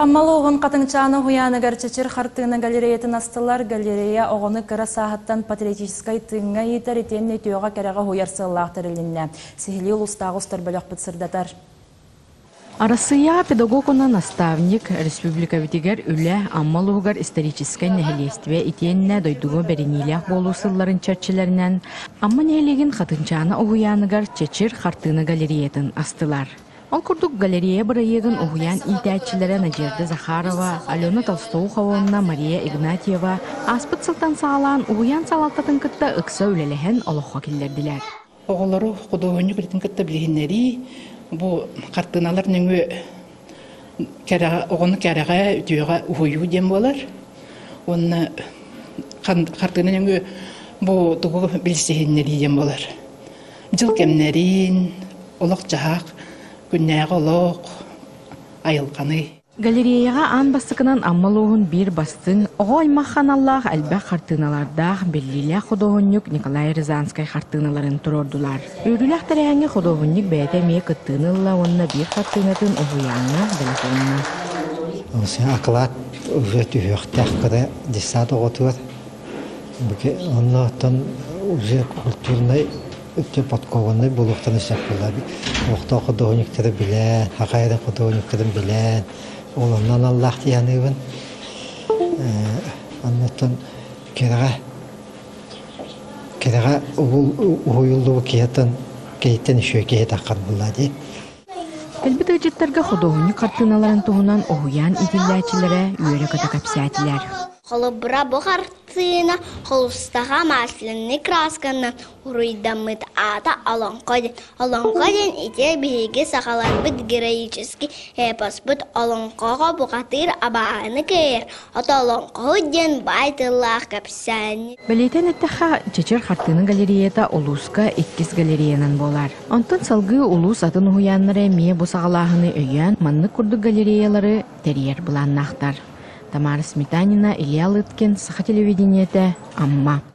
Амма улууһун Хатыҥчаана уһуйааныгар Чэчир хартыына галереятын астылар. Галерея оҕону кыра сааһыттан патриотическай тыыҥҥа иитэр итиэннэ үтүөҕэ-кэрэҕэ уһуйар сыаллаах тэрилиннэ. Сиһилии улуустааҕы устар бөлөхпүт сырдатар. Арассыыйаҕа педагог уонна наставник, республикабытыгар үлэ, Амма улууһугар историческай нэһилиэстибэ итиэннэ дойдуга бэриниилээх буолуу сылларын чэрчилэринэн Амма нэһилиэгин Хатынчаана уһуйааныгар Чэчир хартыына галереятын астылар. Ол курдук галерея бырайыагын уһуйаан иитээччилэрэ Надежда Захарова, Алена Толстоухова уонна Мария Игнатьева ааспыт сылтан саҕалаан уһуйаан салалтатын кытта ыкса үлэлэһэн олоххо киллэрдилэр. Оҕолору худуоһунньук үлэтин кытта билиһиннэрии бу хартыыналар нөҥүө кэрэҕэ, оҕону кэрэҕэ, үтүөҕэ уһуйуу диэн буолар. Уонна хартыына нөҥүө бу тугу билсиһиннэрии диэн буолар. Дьыл кэмнэрин, олох-дьаһах, күннээҕи олох, айылҕаны. Галереяҕа аан бастакынан Амма улууһун биир бастыҥ, оҕо аймах аналлаах элбэх хартыыналардаах биллиилээх худуоһунньук Николай Рязанскай хартыыналарын туруордулар. Үөрүүлээх тэрээһиҥҥэ худуоһунньук бэйэтэ эмиэ кыттыыны ылла уонна биир хартыынатын уһуйааҥҥа бэлэх уунна. Акылаат уже түһүөхтээх кыра детсад оҕотугар Оннооттон уже культурнай өттө подкованнай буолуохтарын сөп буолар. Олохтоох художниктары билэн, хахайда художниктарын билэн, ол онно аналлаах дии саныыбын. Оннуттан кэрэҕэ кэрэҕэ уһуйуллубут киһиттэн киһиттэн үчүгэй киһи таххар буолла дии. Кэлбит ыалдьыттарга худуоһунньук хартыыналарын туһунан уһуйаан иитиллээччилэрэ үөрэ-көтө кэпсээтилэр. Холобура, бу хартыына холустаҕа масляный красканан уруйдаммыт аата Олоҥхо диэн. Олоҥхо диэн ити биһиги сахаларбыт героический эпоспыт олоҥхоҕо бухатыыр абааһыны кыайар, ото олоҥхоһут диэн баай тыллаах кэпсээн. Бэлиэтээн эттэххэ, Чэчир хартыына галереята улууска иккис галереянан буолар. Онтон салгыы улуус атын уһуйааннара эмиэ бу саҕалааһыны өйөөн маннык курдук галереялары тэрийэр былааннаахтар. Тамара Сметанина, Илья Лыткин, Саха телевидениетэ, Амма.